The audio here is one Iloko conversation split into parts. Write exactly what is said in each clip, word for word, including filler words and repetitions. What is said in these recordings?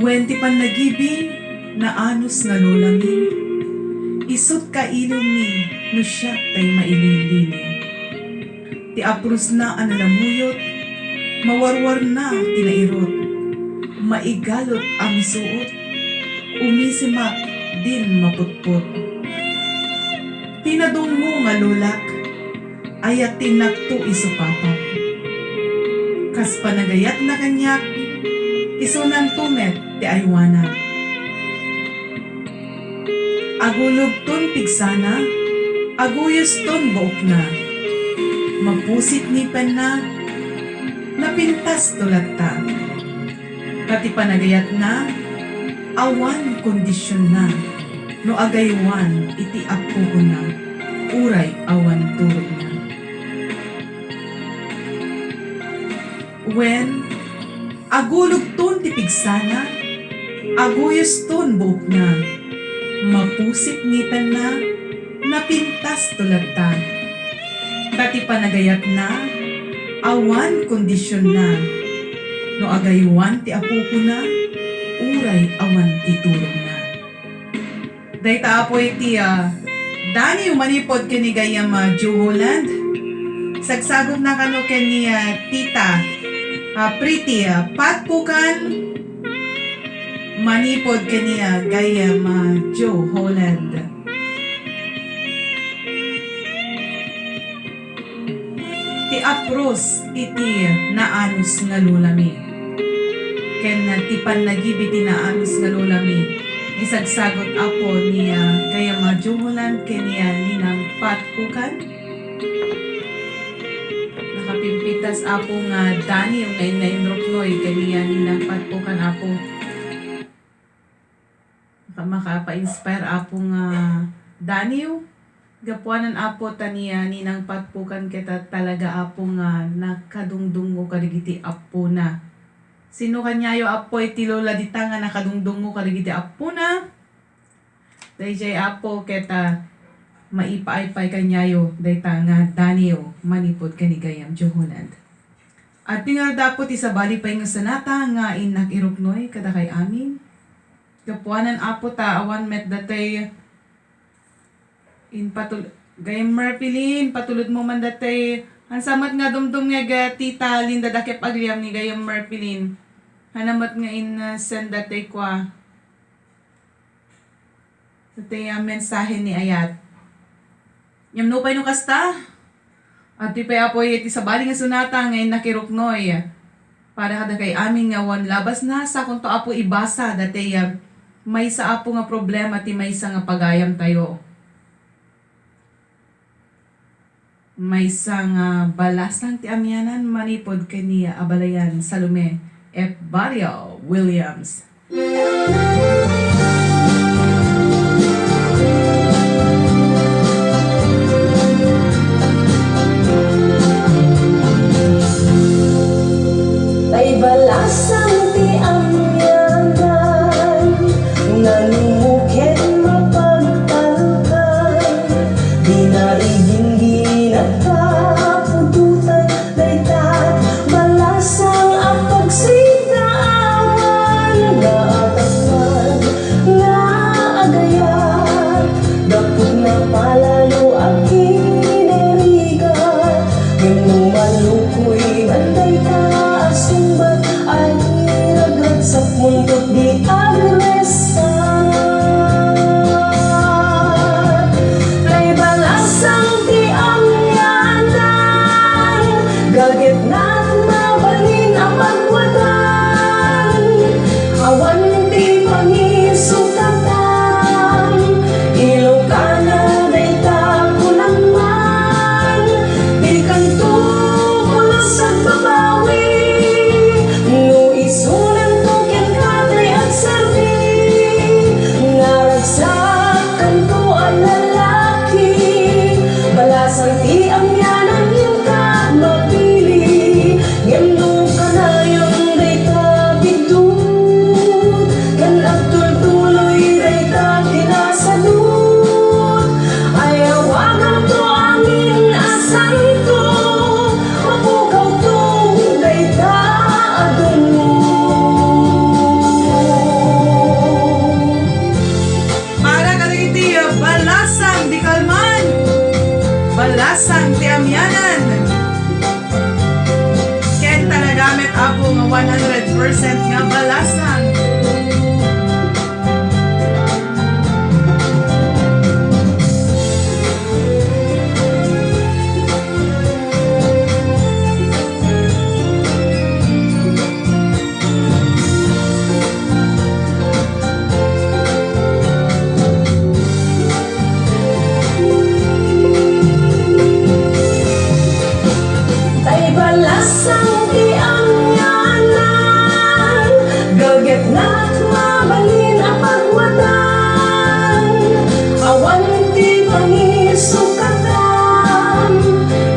Wen ti pannagibi, naanus nga lolami, isut' kailiwmi no siak tay maililili. Ti aprosna a nalamuyot, mawarwarna ti nairut, maigalut a misuot, umisimak din maputput. Ti nadunggo nga lolak, ayat ti innakto isu papak. Kas panagayatna kaniak, isunanto met ti aywanak. Agulogton pigsana, aguyoston buokna. Mapusit ngipenna, napintasto latta. Ta ti panagayatna, awan kondisionna no agaywan iti appokonna, uray awan turogna. Wen, agulogton ti pigsana, aguyoston buokna. Mapusit ngipenna, napintasto latta. Ta ti panagayatna, awan kondisionna. No agaywan ti appokona, uray awan ti turogna. Dayta, Apo, iti, ah, Daniw manipud ken ni gayyem, ah, Joe Holland. Sagsagutna kano ken ni, ah, Tita, ah, Pretty, ah, Pat Pukan. Manipud ken ni, ah, gayyem, ah, Joe Holland. Ti apros iti naanus nga lolami. Ken ti pannagibi ti naanus nga lolami. Isagsagut, Apo, ni, ah, gayyem a Joe Holland ken ni, ah, Ninang Pat Pukan. Nakapimpintas, Apo, nga Daniw nga inna inruknoy ken ni, ah, Ninang Pat Pukan, Apo. Maka-, makapa-inspire, Apo, nga Daniw. Gapuanan, Apo, ta ni, ah, Ninang Pat Pukan ket talaga, Apo, nga nakadungdungngo kadagiti appona. Sino kaniayo, Apo, iti lola dita nga nakadungdungngo kadagiti appona? Daydiay, Apo, ket, ah, maipaaypay kaniayo dayta nga Daniw manipud ken ni gayyem Joe Holland. Adtoy ngarud, Apo, ti sabali pay nga sonata nga innak iruknoy kadakay amin. Gapuanan, Apo, ta awan met datay inpatul-, gayyem Merpilin, patulodmo man datay, ansa met nga dumdumngeg, ah, Tita Linda Dakep Agliam ni gayyem Merpilin. Hana met nga in-, ah, send datay kua. Datay, ah, mensahe ni ayat. Ngem nupay no kasta, adtoy pay, Apo, iti sabali nga sonata nga innak iruknoy para kadakay amin nga awan labasna, sakonto, Apo, ibasa datay, ah, maysa, Apo, nga problema ti maysa nga pagayamtayo. Maysa nga balasang ti amianan manipud ken ni abalayan Salome F. Barrio Williams. Ay balasang ti amianan, nano ket mapagtalkan, di na iginggi nagkapudotan, dayta balasang a pagsidnaawan, nga atakpan, nga agayat, dapot napalalo a kinarigat, ngem no malukoy man dayta a sungbat, ay One hundred percent nga balasang. Tay balasang ti amianan, gagetnak mabalin a pagmatan. Awan ti pangisukatan,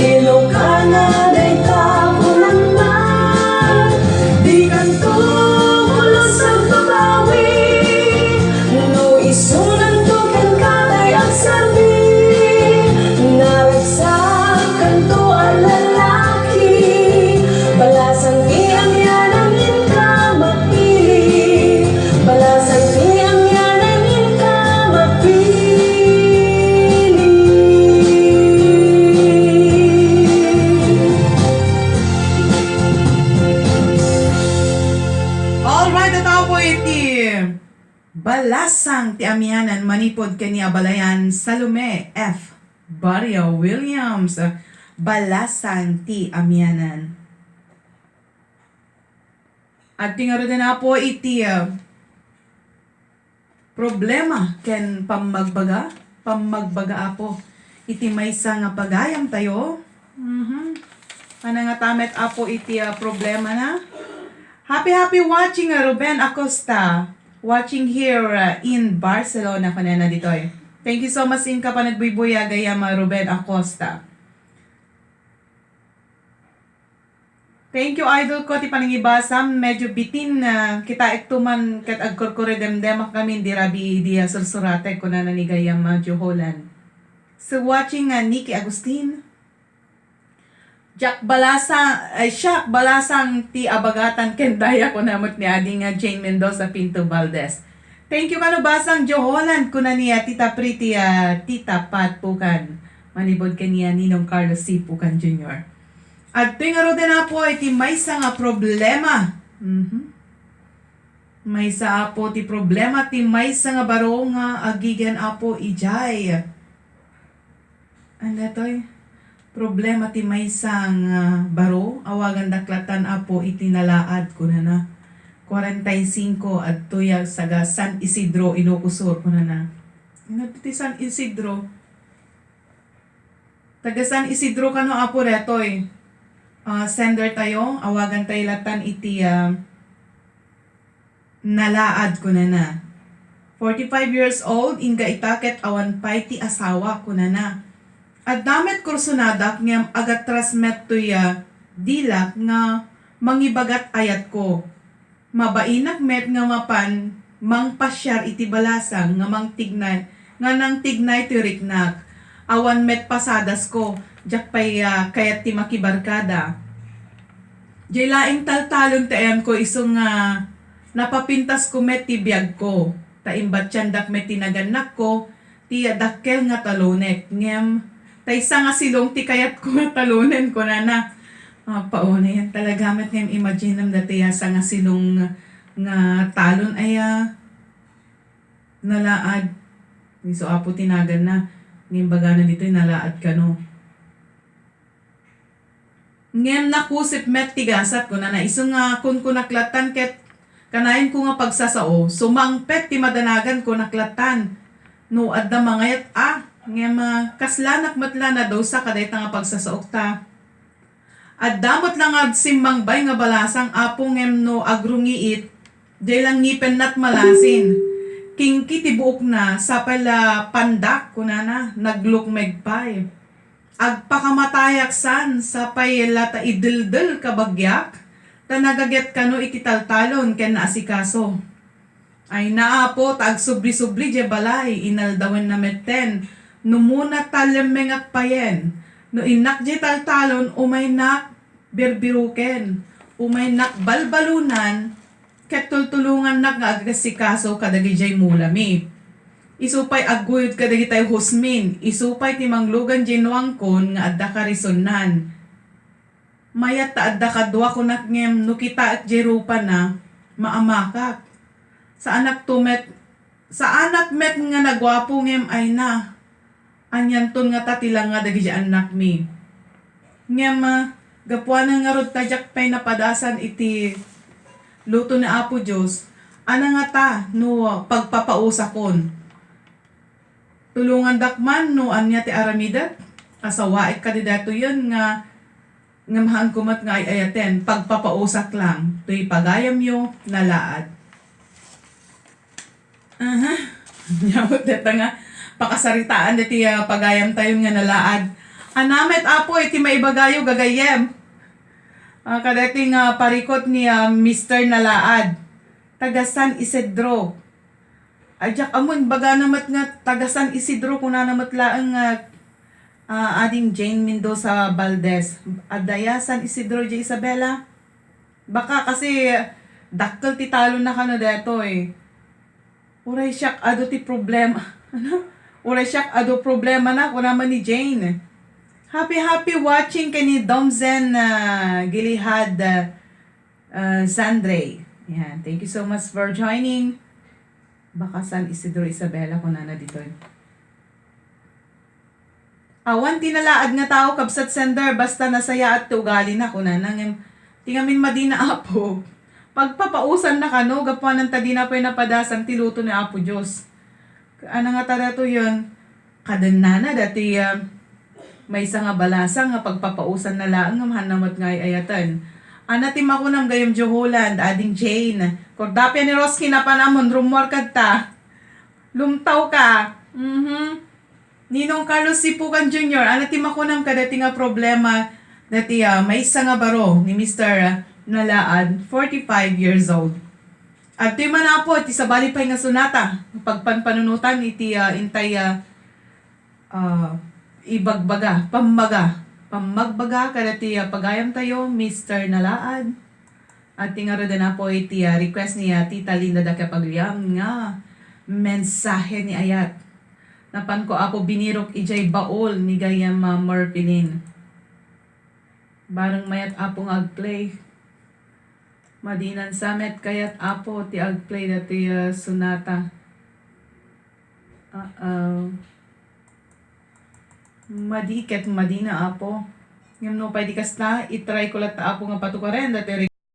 Ilokana dayta kunam man. Dikanto pulos agbabawi, no isunanto kenka tay agserbi. Naragsak kanto a lalaki, balasang ti amianan inka mapili. Balasang ti amianan inka mapili. Alright, ita po iti Balasang ti Amianan manipud ken ni Abalayan Salome F. Barrio Williams. Balasang ti Amianan. Adtoy ngaruden, Apo, iti, ah, problema ken pammagbaga, pammagbaga, Apo, iti maysa nga pagayamtayo. Mhm. Anangata met, Apo, iti, ah, problemana. Happy, happy watching, ah, Ruben Acosta. Watching here, ah, in Barcelona, kunana ditoy. Thank you so much inka panagbuybuyag, gayam, ah, Ruben Acosta. Thank you, idol ko, ti panangibasam. Medyo bitin, ah, kitaek to man ket agkurkuridemdemak ngamin, di rabii idi, ah, sursuratek, kunana ni gayam, ah, Joe Holland. So, watching, ah, Nikki Agustin. Jack Balasang, ay, siak, balasang ti abagatan ken daya, kuna met ni adi nga Jane Mendoza Pinto Valdez. Thank you kano, Basang Joe Holland, kuna ni, ah, Tita Pretty, ah, Tita Pat Pukan. Manipud ken ni, ah, Ninong Carlos C. Pukan Junior. Adtoy ngaruden, Apo, iti maysa nga problema. Mhm. Maysa, Apo, ti problema ti maysa nga baro nga agigen, Apo, idiay. Anda toy? Problema ti maysa nga baro, awagandak latan, Apo, iti nalaad, kunana. Cuarenta y cinco, adtoy a saga San Isidro, Ilocos Sur, kunana. Ino ti San Isidro? Taga San Isidro kano, Apo, detoy? Ah, sender tayo, awagan tayo latan iti, ah, nalaad, kunana. Forty-five years old, ingga ita ket awan pay ti asawa, kunana. Adda met kursonadak ngem agatras met toy, ah, dilak nga mangibagat ayatko. Mabainak met nga mapan mangpasiar iti balasang nga mangtignay, nga nangtignay ti riknak. Awan met pasadasko, diak pay, ah, kayat ti makibarkada. Diay laeng taltalon ti ayanko isu nga napapintasko met ti biagko, ta imbatiandak met ti nagannakko, ti dakkel nga talonek, ngem tay sangasilong ti kayatko nga talonen, kunana. Ah, paunay, talaga met ngem imaginem dayta sangasilong nga talon aya. Nalaad. Isu, Apo, ti naganna. Ngem imbagana ditoy, nalaad kano. Ngem nakusip met ti gasat, kunana, isu nga kunkunak latan ket kanayon ko nga pagsasao, sumangpet ti madanagan, kunak latan. No adda mangayat a, ngem, ah, kaslanak met la nadusa kadayta nga pagsasaok ta. Adda met la nga simmangbay nga balasang, Apo, ngem no agrungiit, diay la ngipennat malasin. Kingki ti buokna, sapay la pandak, kunana, naglukmeg pay. Agpakamatayak san, sapay la ta ideldel kabagiak, ta nagaget kano iti taltalon ken naasikaso. Ay na, Apo, ta agsubli-subli diay balay, inaldawenna metten, no muna ta lemmengak payen. No innak diay taltalon, umaynak birbiruken, umaynak balbalunan, ket tultulongannak nga agasikaso kadagidiay mulami. Isu pay agguyod kadagitay husmin, isu pay ti manglugan diay nuangkon nga adda karisonnan. Mayat ta adda kadua kunak ngem no kitaek jay rupana, maamakak. Saanak to met, saanak met nga naguapo ngem ayna. Anianton ngata ti langa dagiti annakmi. Ngem, ah, gapuanan ngarud ta diak pay napadasan iti luto ni Apo Dios, ana ngata no pagpapausakon? Tulongandak man no ania ti aramidek? Asawaek kadi daytoyen nga, nga maanko met nga ay-ayaten, pagpapausak lang, toy pagayamyo, nalaad. Aha. Nyawet deta nga pakasaritaan deti, ah, pagayam tayon nga nalaad. Ania met, Apo, iti maibagayo, gagayyem? Ah, kadeti nga parikut ni, ah, Mister Nalaad. Taga San Isidro. Ay, diak ammo, imbagana met nga taga San Isidro, kunana met laeng nga, ah, Ading Jane Mendoza Valdez. Adda ya San Isidro, diay Isabela? Baka kasi dakkel ti talonna kano detoy. Uray siak adu ti problema. Ano? Uray siak adu problemana, kuna man ni Jane. Happy, happy watching ken ni Domzen, ah, Gilihad, ah, ah, Sandre. Yan. Thank you so much for joining. Baka San Isidro Isabela, kunana ditoy. Awan ti nalaad nga tao, kabsat sender, basta nasayaat ti ugalina, kunana. Ngem, ti ngamin madina, Apo, pagpapausanna kano, gapuanan ta dina pay napadasan ti luto ni Apo Dios. Ana ngata daytoyen? Kadennana dati, ah, maysa nga balasang nga pagpapausanna laeng ngem haanna met nga ay-ayaten. Ana ti makunam, gayyem Joe Holland, Ading Jane? Kordapia ni Roski, napan amon, rummuar kadta. Lumtaw ka. Mhm. Ninong Carlos Sipukan Junior, ano ti makunam kadati nga problema dati, ah, maysa nga baro ni Mister Nalaad, forty-five years old? Adtoy man, Apo, ti sabali pay nga sonata, pagpanpanunotan iti, ah, intay, ah, ah, ibagbaga, pammaga, pammagbaga kadati, ah, pagayam tayo, Mister Nalaad. At ti ngaruden, Apo, iti, ah, request ni, ah, Tita Linda Dakia Pagliam nga mensahe ni ayat. Napanko, Apo, binirok idiay baul ni gayyem, ah, Merpilin. Bareng mayat, Apo, nga agplay. Madinan sa met kayat, Apo, ti agplay dati, ah, sonata. Ah, ah. Madi ket madina, Apo. Ngem nupay di kasta, itry ko latta, Apo, nga patukaren dati